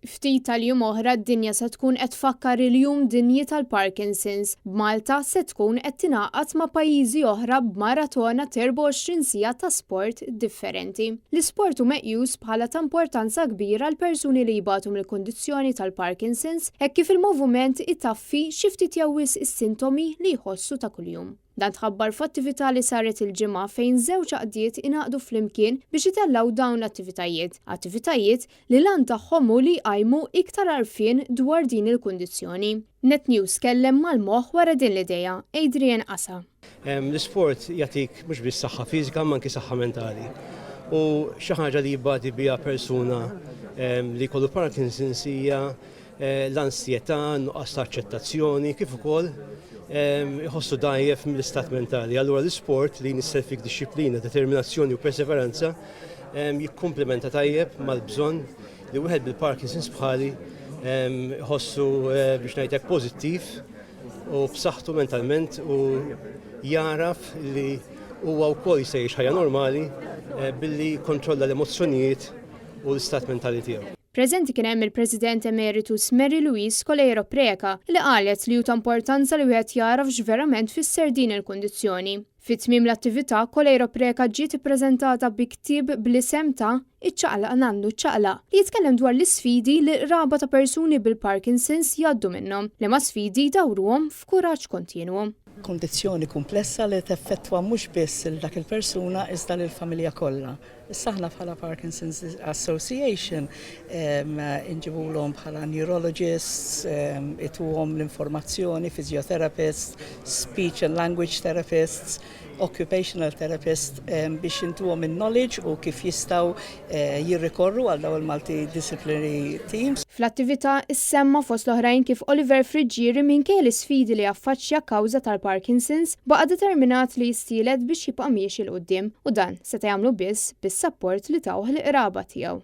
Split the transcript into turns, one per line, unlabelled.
Ftit tal-jiem oħra d-dinja se tkun qed tfakkar il-Jum Dinji tal-Parkinson's, b'Malta se tkun qed tingħaqad ma' pajjiżi oħra b'maratona t'24 siegħa ta' sport differenti. L-isport hu meqjus bħala ta' importanza kbira għal persuni li jbatu mill-kundizzjoni tal-Parkinson's hekk kif il-movument itaffi xi ftit jew wisq is-sintomi li jħossu ta' kuljum. Dan tħabbar f'attività li saret il-Ġimgħa fejn żewġ għaqdiet ingħaqdu flimkien biex itellgħu dawn l-attivitajiet, attivitajiet li l-għan tagħhom hu li jqajmu iktar għarfien dwar din il-kundizzjoni. Net News kellem mal-moħħ wara din l-idea, Adrian Asa.
L-isport jagħtik mhux biss saħħa fiżika imma anki saħħa mentali. U xi ħaġa li jbati biha persuna li jkollu Parkinson's hija l-ansjetà, nuqqas ta' aċċettazzjoni, kif ukoll iħossu dgħajjef mill-istat mentali. Allura l-isport li jnissel fik dixxiplina, determinazzjoni u perseveranza jikkumplementa tajjeb mal-bżonn li wieħed bil-Parkinson's bħali iħossu eh, biex ngħidlek pożittiv u b'saħħtu mentalment u jaraf li huwa wkoll jista' jgħix ħajja normali eh, billi jikkontrolla l-emozzjonijiet u l-istat mentali tiegħu.
Preżenti kien hemm il-President Emeritus Mary Louise Coleiro Preca li qalet li hu ta' importanza li wieħed jagħraf x'verament tfisser din il-kundizzjoni. Fi tmiem l-attività, Coleiro Preca ġiet ippreżentata bi ktieb bl-isem ta' Iċċaqlaq Nannu Ċċaqlaq li jitkellem dwar l-isfidi li l-qraba ta' persuni bil-Parkinson's jgħaddu minnhom, liema sfidi jdawruhom f'kuraġġ kontinwu.
Kundizzjoni kumplessa li teffettwa mhux biss lil dak il-persuna iżda lill-familja kollha. Issa aħna bħala Parkinson's Association inġibulhom bħala neurologists, ituhom l-informazzjoni, physiotherapists, speech and language therapists, occupational therapists biex intuhom in-knowledge u kif jistgħu eh, jirrikorru għal dawn il-multidisciplinary teams.
Fl-attività issemma fost l-oħrajn kif Oliver Friggieri minkejja l-isfidi li affaċċja kawża tal-Parkinson's baqa' determinat li jissielet biex jibqa' miexi 'l quddiem u dan seta' jagħmlu biss bis-sapport li tawh l-qraba tiegħu.